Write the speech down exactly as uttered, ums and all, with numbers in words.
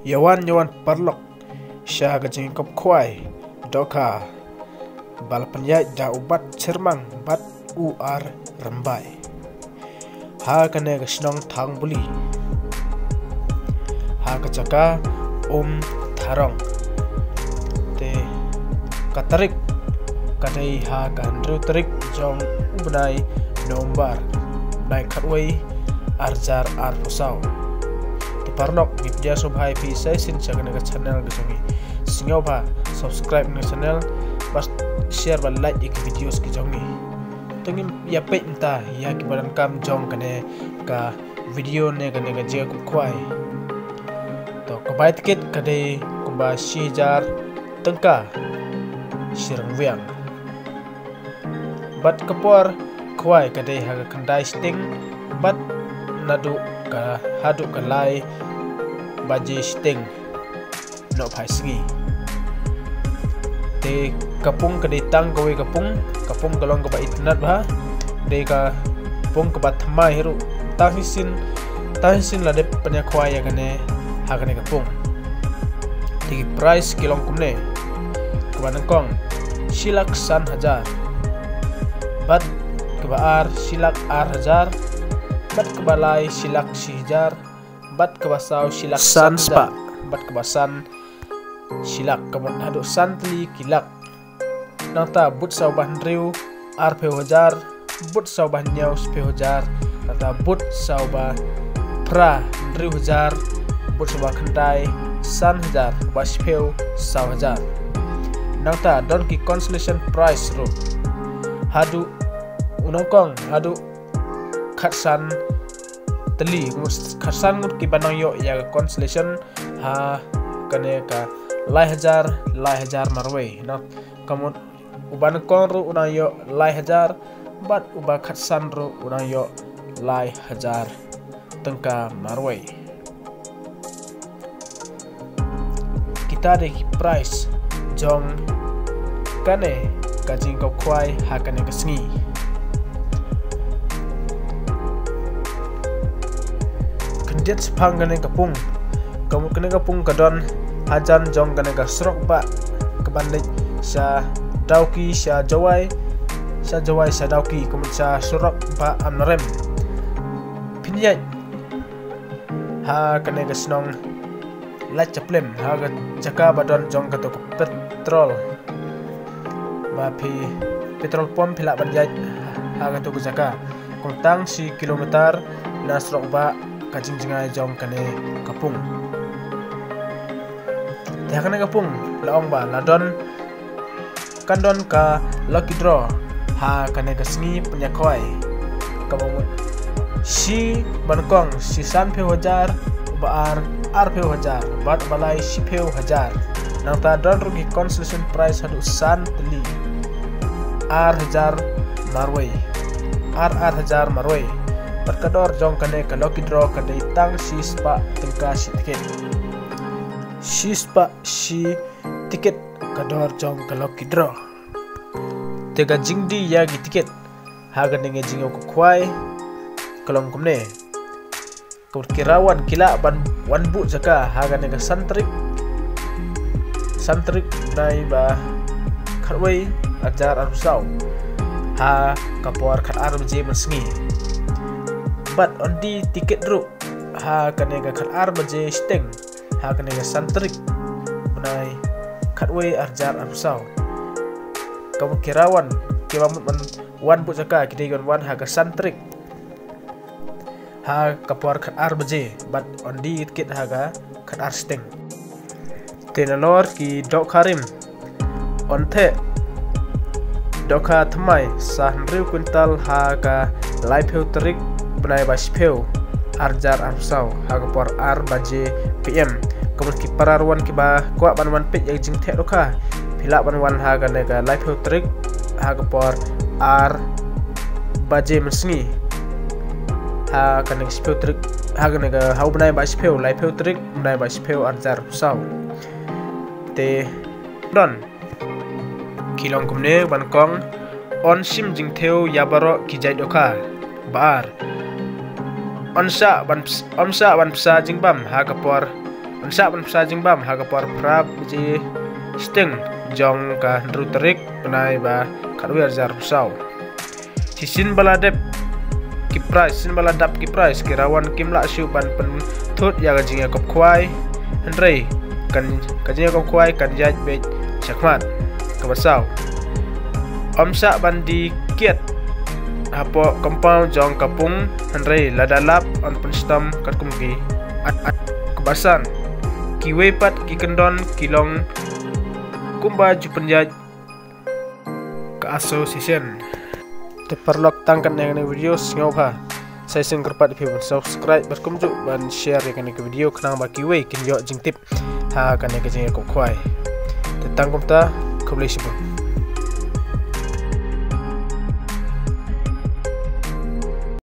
Ïawan ïawan paralok sha ka jingkop khwai dohkha ba la pynïaid da u Bat Chyrmang bad u R Rymbai ha kane ka shnong Thangbuli, ha ka jaka Umtharong. Te ka tarik ka dei ha ka hynriew tarik jong u bnai November, bnai khatwei, ar hajar arphew saw. Te paralok, ngi pdiang sngewbha ïa phi sa shisien sha kane ka channel ka jong ngi. Sngewbha subscribe na ka channel, bad share bad like ïa ki videos ki jong ngi. To ngin ïa peit mynta ïa kiba donkam jong kane ka video ne kane ka jingkop khwai. To ka bai tiket ka dei kumba shi hajar tyngka shi ryngwiang. Bad ka por khwai ka dei ha ka khyndai shiteng bad naduh ka, haduh ka lai baje shiteng nohphai sngi. Te ka pung ka dei tang kawei ka pung, ka pung ka long kaba itynnad bha, dei ka pung kaba thymmai hi ruh. Tang shisien, tang shisien la dep pynïakhwai ïa kane ha kane ka pung. Te ki price ki long kumne: kaba nyngkong shi lak san hajar, bad kaba ar shi lak ar hajar, bad kaba lai shi lak shi hajar, bad kaba saw shi lak san spah, bad kaba san shi lak. Ka mut haduh san tylli ki lak. Nangta bud saw ba hynriew arphew hajar, bud saw ba hynñiew shiphew hajar, nangta bud saw ba phra hynriew hajar, bud saw ba khyndai san hajar, ba shiphew saw hajar. Nangta don ki consolation prize ruh, haduh, u nyngkong haduh khatsan tylli, khatsan ngut kiba nang ïoh ïa ka consolation ha kane ka lai hajar, lai hajar marwei. Na ka mut uba nyngkong ruh u nang ïoh lai hajar, bad uba khatsan ruh u nang ïoh lai hajar tyngka marwei. Kita dei ki prize jong kane ka jingkop khwai ha kane ka sngi. Khyndiat shaphang kane ka pung. Ka mut kane ka pung ka don hajan jong kane ka surok bah kaban leit sha Dawki sha Jowai, sha Jowai sha Dawki, ka mut sha surok bah Amlarem. Phin ïaid ha kane ka shnong Laichaplem, ha ka jaka ba don jong kato ka petrol. Ba phi, petrol pump phi lah ban ïaid ha kato ka jaka. Kong tang shi kilometer na surok bah ka jingjngai jong kane ka pung. Te ha kane ka pung la ong ba la don, kan don ka lucky draw ha kane ka sngi pynïakhwai. Kaba mut shi ba nyngkong shi sanphew hajar, ba ar arphew hajar, bad ba lai shiphew hajar. Nangta don ruh ki consolation prize haduh san tylli, ar hajar marwei, ar ar hajar marwei. Bad ka dor jong kane ka lucky draw ka dei tang shi spah tyngka shi tiket. Shi spah shi tiket ka dor jong ka lucky draw. Te ka jingdie ïa ki tiket ha kane ka jingïakop khwai ka long kumne. Ka mut ki rawan ki lah ban wan buh jaka ha kane ka san tarik, san tarik bnai ba khatwei, ar hajar arphew saw, ha ka por khatar baje mynsngi. Bad yn die tiket ruh ha kane ka khatar baje shiteng ha kane ka san tarik bnai khatwei, ar hajar arphew saw. Ka mut ki rawan kiba mut ban wan buh jaka ki dei ban wan ha ka san tarik, ha ka por khatar baje, bad yn die tiket ha ka khatar shiteng. Te nalor ki dohkha rim, yn theh dohkha thymmai sa hynriew kwintal ha ka laiphew tarik bnai ba shiphew, ar hajar arphew saw, ha ka por ar baje P M. Ka mut ki para ruh wan kiba kwah ban wan peit ïa ka jingtheh dohkha, phi lah ban wan ha kane ka laiphew tarik ha ka por ar baje mynsngi, ha kane ka shiphew tarik, ha kane ka, ha u bnai ba shiphew, laiphew tarik bnai ba shiphew, ar hajar arphew saw. Te don ki long kumne. Ba nyngkong, yn shim jingthew ïa baroh ki jait dohkha. Ba ar, yn shah ban ps-, yn shah ban pynshai jingbam ha ka por Yn shah ban bsa jingbam ha ka por phra baje shiteng jong ka hynriew tarik bnai ba khatwei arhajar arphew saw. Shisien ba la dep ki prize, shisien ba la dap ki prize, ki rawon kim lah shuh ban pynthut ïa ka jingïakop khwai. Hynrei kan, ka jingïakop khwai kan ïaid beit shakhmat. Kaba saw, ym shah ban die kiad hapoh compound jong ka pung, hynrei lada lap yn pynshitom katkum ki. Kaba san, kiwei pat ki kyndon ki long kumba ju pynïaid ka association. Te paralok, tang katne kane ka video, sngewbha sa sngewkyrpad ïa phi ban subscribe bad kumjuh ban share ïa kane ka video khnang ba kiwei kin ïoh jingtip ha kane ka jingïakop khwai. Te tang kumta, khublei shibun.